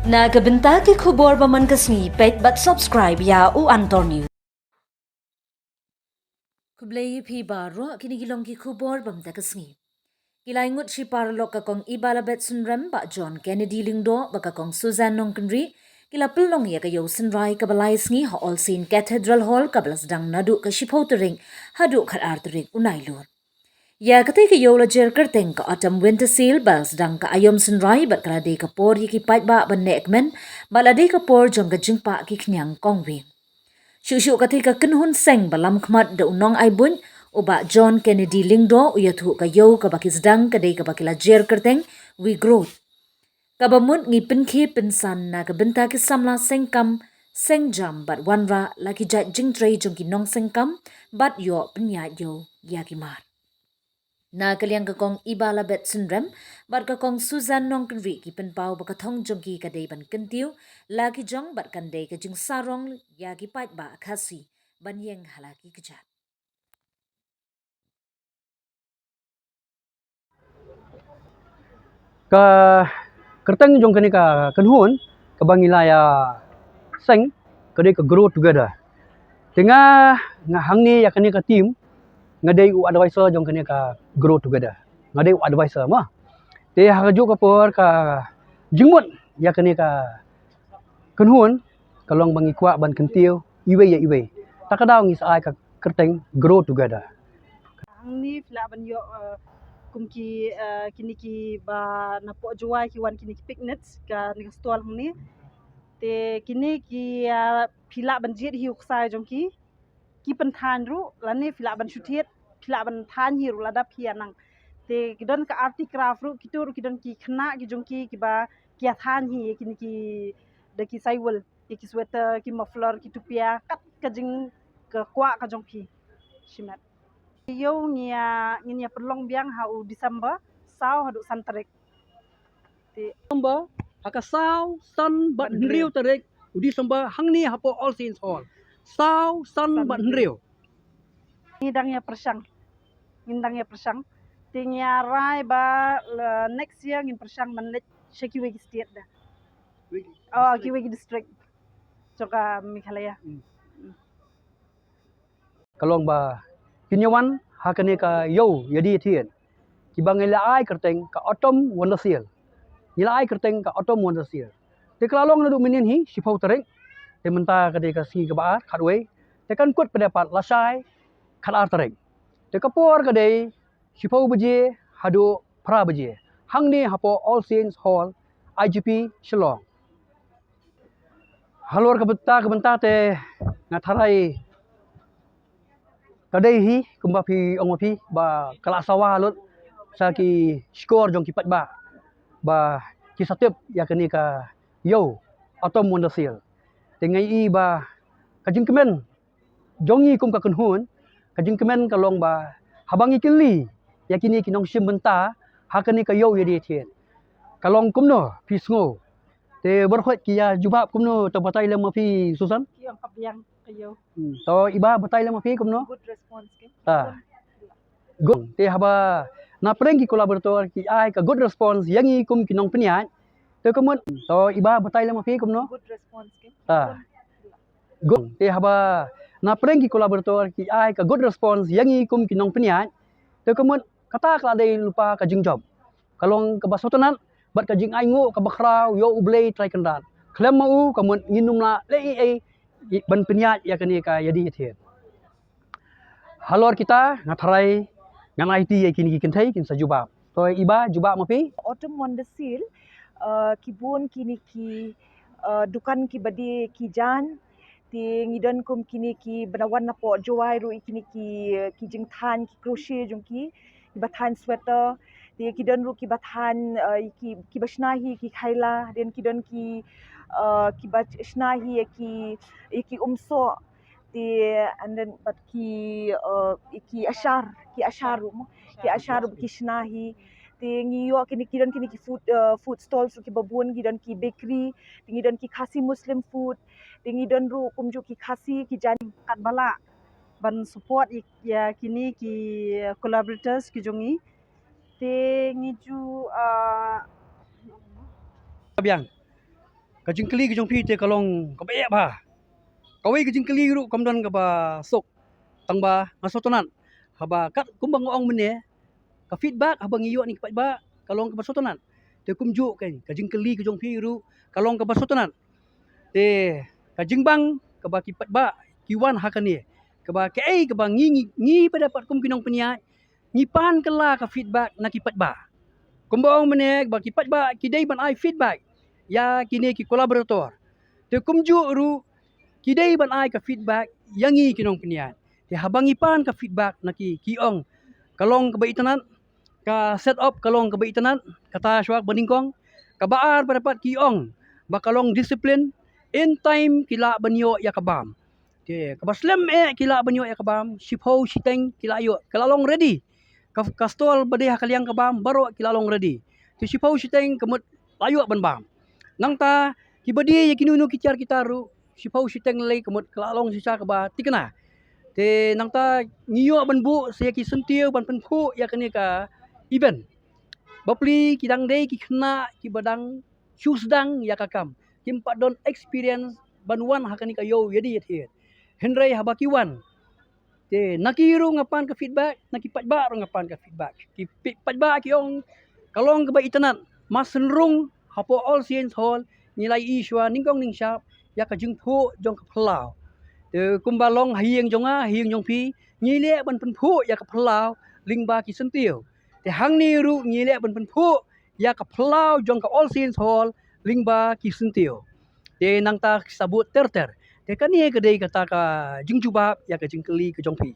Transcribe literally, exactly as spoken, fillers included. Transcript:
Na ka bynta ki khubor ba man ka sngi, peit bad subscribe ïa U Antor News. Khublei ïa phi baroh, kine ki long ki khubor ba mynta ka sngi. Ki lai ngut shi paralok ka Kong Ibalabeth Synrem, Bah John Kennedy Lyngdoh bad ka Kong Susan Nongkynrih ki la pynlong ïa ka ïew synrai kaba lai sngi ha All Saint Cathedral Hall, kaba la sdang naduh ka shiphew tarik haduh khatar tarik u Nailur. Ïa katei ka ïew la jer kyrteng ka Autumn Winter Sale, ba la sdang ka aïom synrai bad ka la dei ka por ïa ki paidbah ban neh kmen, bad la dei ka por jong ka jingpah ki khñiang kongwei. Shuh shuh katei ka kynhun seng ba lam khmat da u nongai buit, u Bah John Kennedy Lyngdoh, u ïathuh ka ïew kaba ki sdang ka dei kaba ki la jer kyrteng We Growth, kaba mut ngi pynkhie pynsan na ka bynta ki samla seng kam, seng jam bad wanrah la ki jait jingtrei jong ki nongseng kam bad ïoh pynïaid ïew ïa ki mar. Na ka liang ka Kong Ibalabeth Synrem bad ka Kong Susan Nongkynrih ki pynpaw ba ka thong jong ki ka dei ban kyntiew la ki jong bad kan dei ka jingsarong ïa ki paidbah Khasi ban ïeng ha la ki kjat. Ka kyrteng jong kane ka kynhun kaba ngi la ïa seng ka dei ka Grow Together. Te nga, nga hangne ïa kane ka team, nga dei u advisor jong kane ka Grow Together. Nga dei u advisor mo. Te ha kajuh ka por ka jingmut ïa kane ka kynhun ka long ba ngi kwah ban kyntiew iwei ïa iwei. Ta ka daw ngi sa ai ka kyrteng Grow Together. Hangne phi lah ban ïoh, eh, kum ki, eh, kine kiba napoh Jowai ki wan, kine ki picnics, kane ka stall hangne. Te kine ki, eh, phi lah ban jied hi u ksai jong ki. Ki pynthaiñ ruh, lane phi lah ban shu thied, phi lah ban thaiñ hi ruh lada phi ïa nang. Te ki don ka arty craft ruh, kito ruh ki don ki khynnah ki jong ki kiba ki ïa thaiñ hi ïa kine ki, da ki saiwel, ïa ki sweater, ki muffler, ki tupia, kat ka jing, ka kwah ka jong phi. Shimet. Ïew ngi ïa, ngin ïa pynlong biang ha u December saw haduh san tarik. Te December, ha ka saw, san bad hynriew tarik u December, hangne hapoh All Saints Hall. Saw, san bad hynriew. Ngi dang ïa pyrshang. Ngin dang ïa pyrshang. Te ngi ïa rai ba, la, next year ngin pyrshang ban leit sha kiwei ki state da. Oh, kiwei ki district jong ka Meghalaya. Hmm. Ka long ba kin ïa wan ha kane ka ïew ïadie ïathied, kiba ngi la ai kyrteng ka Autumn Wonder Sale. Ngi la ai kyrteng ka Autumn Wonder Sale. Te ka la long naduh mynnin hi shiphew tarik. Te mynta ka dei ka sngi kaba ar, khatwei. Te kan kut pat lashai khatar tarik. Te ka por ka dei shiphew baje haduh phra baje, hangne hapoh All Saints Hall, I G P, Shillong. Halor ka bynta, ka bynta te nga tharai ka dei hi kumba phi ong ma phi ba ka la sawa lut sha ki shkor jong ki paidbah ba ki sa tip ïa kane ka ïew Autumn Wonder Sale. Te nga i ba ka jingkmen jong ngi kum ka kynhun, ka jingkmen ka long ba haba ngi kylli ïa kine ki nongshim bynta ha kane ka ïew ïadie ïathied, ka long kumno phi sngew. Te baroh khoit ki ïa jubab kumno, to batai lem ma phi Susan. Ki ong ka biang ka ïew. Hmm, to iba batai lem ma phi kumno. Good response ki. Ah. Good. Te haba na pdeng ki collaborator ki ai ka good response ïa ngi kum ki nongpynïaid, te ka mut, to iba batai lem ma phi kumno. Good response ki. Ah. Good. Te haba na pdeng ki collaborator ki ai ka good response ïa ngi kum ki nongpynïaid, te ka mut kata ka la dei lypa ka jingjop. Ka long kaba sngewtynnat bad ka jingainguh kaba khraw ïa U Blei Trai Kynrad. Khlem ma u ka mut ngin ym lah leh ei ei ban pynïaid ïa kane ka ïadie ïathied. Halor kita nga tharai ngan aiti ïa kine ki kynthei kin sa jubab. To iba jubab ma phi. Autumn Wonder Sale, uh, ki bun kine ki, uh, dukan kiba die ki jaiñ. Te ngi don kum kine kiba na wan napoh Jowai ruh, ïa kine ki, uh, ki jingthaiñ, ki crochet jong ki, kiba thaiñ sweater. Te ki don ruh kiba thaiñ, uh, ïa ki, kiba shna hi ki khaila. Then ki don ki, uh, kiba shna hi ïa ki, ïa ki umsoh. Te, and then, bad ki, uh, ki ashar, ki ashar ruh mo. Ki ashar ruh ki shna hi. Te ngi ïoh kine, ki don kine ki food, uh, food stalls ruh kiba bun, ki don ki bakery, te ngi don ki Khasi Muslim food, te ngi don ruh kumjuh ki Khasi ki jaiñ. Katba lah ban support ïa, ïa kine ki collaborators ki jong ngi. Te ngi ju, uh, biang. Ka jingkylli ka jong phi te ka long kaba eh bha. Kawei ka jingkylli ruh kam don kaba suk. Tang ba nga sngewtynnat haba kat kumba nga ong mynne, ka feedback haba ngi ïoh na ki paidbah ka long kaba sngewtynnat. Te kumjuh ka jingkylli ka jong phi ruh ka long kaba sngewtynnat. Te ka jingbang kaba ki paidbah ki wan ha kane, kaba kaei kaba ngi, ngi, ngi pat kum ki nongpynïaid ngi pan kylla ka feedback na ki paidbah. Kumba ong mynne ba ki paidbah ki dei ban ai feedback ïa kine ki collaborator. Te kumjuh ruh ki dei ban ai ka feedback ïa ngi ki nongpynïaid. Te haba ngi pan ka feedback na ki, ki ong ka long kaba itynnad, ka set up ka long kaba itynnad, kata shuwa ba nyngkong. Kaba ar pat ki ong ba ka long discipline, in time ki lah ban ïoh ïa ka bam. Te kaba slem eh ki lah ban ïoh ïa ka bam, shiphew shiteng ki lah ïoh, ka la long ready. Ka, ka stall ba dei ha ka liang ka bam baroh ki la long ready. Te shiphew shiteng ka mut la ïoh ban bam. Nangta kiba die ïa kino kino ki tiar ki tar ruh, shiphew shiteng lei ka mut ka la long shisha kaba thikna. Te nangta ngi ïoh ban buh sa ïa ki syntiew ban pynphuh ïa kane ka event. Bapli ki dang dei ki khynnah kiba dang shu sdang ïa ka kam, kim pat don experience ban wan ha kane ka ïew ïadie ïathied. Hynrei haba ki wan, te na ki ruh nga pan ka feedback, na ki paidbah ruh nga pan ka feedback. Ki pi-, paidbah ki ong ka long kaba itynnad, mar shen rung hapoh All Saints Hall ngi la ïohi shuwa nyngkong nyngshap ïa ka jingphuh jong ka phyllaw. Te kumba long ha ïing jong nga, ha ïing jong phi, ngi leh ban pynphuh ïa ka phyllaw lyngba ki syntiew. Te hangne ruh ngi leh ban pynphuh ïa ka phyllaw jong ka All Saints Hall lyngba ki syntiew. Te nangta ki sabut ter ter. Te kane ka dei kata ka jingjubab ïa ka jingkylli ka jong phi.